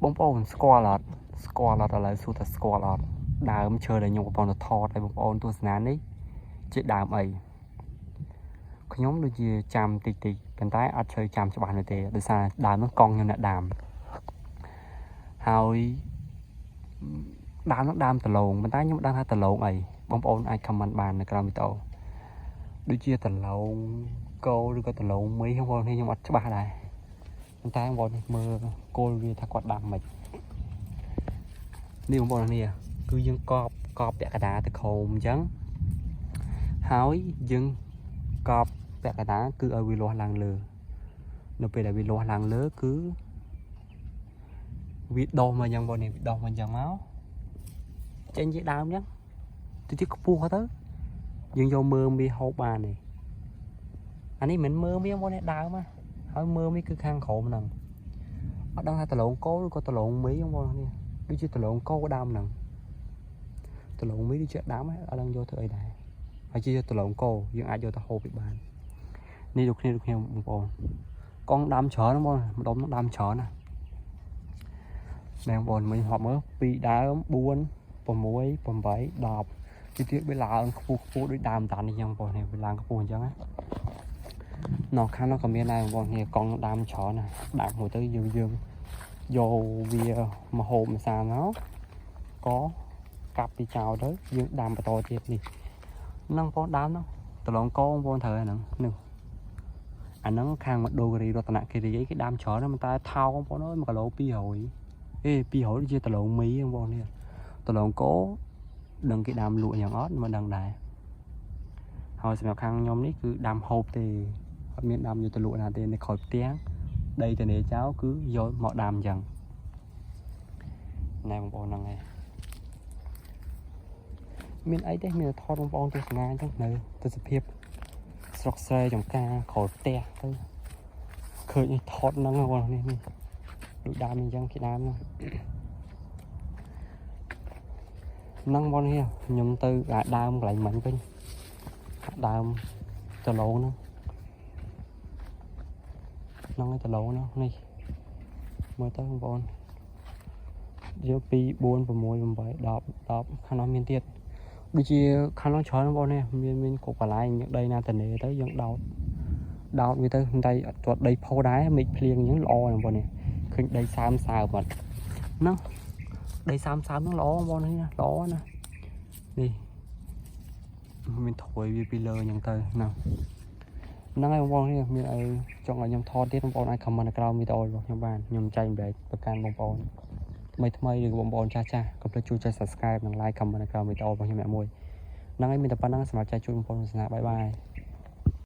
បងប្អូនស្គាល់អត់ស្គាល់អត់ឥឡូវសួរថាស្គាល់អត់ដើមឈើដែលខ្ញុំកំពុងតែថតឲ្យបងប្អូនទស្សនានេះជាដើមអីខ្ញុំដូចជាចាំតិចតិចប៉ុន្តែអត់ជ្រៅចាំច្បាស់នោះទេដោយសារដើមនោះកង់ខ្ញុំអ្នកដើមហើយដើមនោះដើមដំឡូងប៉ុន្តែខ្ញុំមិនដឹងថាដំឡូងអីបងប្អូនអាច comment បាននៅក្រោមវីដេអូដូចជាដំឡូងគោឬក៏ដំឡូងមីបងប្អូនខ្ញុំអត់ច្បាស់ដែរប៉ុន្តែបងប្អូនមើលគោលវាថាគាត់ដាំមិននេះបងប្អូននេះគឺយើងកប់កប់ពាក់កណ្ដាលទៅក្រោមអញ្ចឹងហើយយើងកប់ពាក់កណ្ដាលគឺឲ្យវាលាស់ឡើងលើនៅពេលដែលវាលាស់ឡើងលើគឺវាដោះមកអញ្ចឹងបងនេះវាដោះមកអញ្ចឹងមកចេញជាដើមអញ្ចឹងទៅទីខ្ពស់ទៅយើងយកមើមវាហូបបាននេះអានេះមិនមើមវាបងនេះដើមណាហើយមើមវាគឺខាងក្រោមហ្នឹងអត់ដឹងថាដំឡូងគោឬក៏ដំឡូងមីបងប្អូននេះដូចជាដំឡូងគោដើមហ្នឹងដំឡូងមីដូចជាដើមអត់ដឹងយកធ្វើអីដែរហើយជាដំឡូងគោយើងអាចយកទៅហូបវាបាននេះដូចគ្នាដូចគ្នាបងប្អូនកង់ដាំច្រើនបងម្ដុំនោះដាំច្រើនណាណែបងប្អូនមិញហប់មើល2ដើម4 6 8 10ទីទៀតវាឡើងខ្ពស់ខ្ពស់ដូចដើមតានេះចឹងបងប្អូននេះវាឡើងខ្ពស់អញ្ចឹងណាណោះខាងនោះក៏មានដែរបងប្អូននេះកង់ដើមច្រើនណាដាក់មួយទៅយើងយើងយកវាមកហូបម្សាមកក៏កាប់ពីចោលទៅយើងដាំបន្តទៀតនេះហ្នឹងបងប្អូនដើមហ្នឹងដំឡូងកបងប្អូនត្រូវហ្នឹងនេះអាហ្នឹងខាងមណ្ឌលគិរីរតនគិរីអីគេដាំច្រើនណាស់តែថោកបងប្អូនអើយ1គីឡូ200អេ200ដូចជាដំឡូងមីបងប្អូននេះដំឡូងកដឹងគេដាំលក់យ៉ាងអត់មិនដឹងដែរហើយសម្រាប់ខាងខ្ញុំនេះគឺដាំហូបទេអត់មានដាំយកទៅលក់ណាទេនៅក្រោយផ្ទះដីតនេចោលគឺយកមកដាំអញ្ចឹងណែបងប្អូនហ្នឹងឯងមានអីទេមានតែថតបងប្អូនទស្សនាអញ្ចឹងនៅទស្សនភាពស្រុកស្រែចំការក្រោយផ្ទះទៅឃើញនេះថតហ្នឹងបងប្អូននេះនេះដូចដើមអញ្ចឹងគេដើមហ្នឹងហ្នឹងបងនេះខ្ញុំទៅអាដើមកន្លែងមិញវិញដើមដំឡូងហ្នឹងហ្នឹងឯងដំឡូងហ្នឹងនេះមើលទៅបងប្អូនយក2 4 6 8 10 10ខាងនោះមានទៀតដូចជាខាងនោះច្រើនបងប្អូននេះមានមានគ្រប់កន្លែងយើងដីណាតនេទៅយើងដោតដោតវាទៅតែអត់ទាត់ដីផុសដែរមេឃភ្លៀងអញ្ចឹងល្អបងប្អូននេះឃើញដីសើមសើមអត់ហ្នឹងដីសើមសើមហ្នឹងល្អបងប្អូននេះណាល្អណាស់នេះមានត្រួយវាពីលើអញ្ចឹងទៅហ្នឹងហ្នឹងហើយបងប្អូននេះមានអីចង់ឲ្យខ្ញុំថតទៀតបងប្អូនអាច comment នៅក្រោមវីដេអូរបស់ខ្ញុំបានខ្ញុំចែករំលែកប្រកាន់បងប្អូនថ្មីថ្មីឬបងប្អូនចាស់ចាស់កុំភ្លេចជួយចុច subscribe និង like comment នៅក្រោមវីដេអូរបស់ខ្ញុំអ្នកមួយហ្នឹងហើយមានតែប៉ុណ្្នឹងសម្រាប់ចែកជូនបងប្អូនទស្សនាbye bye.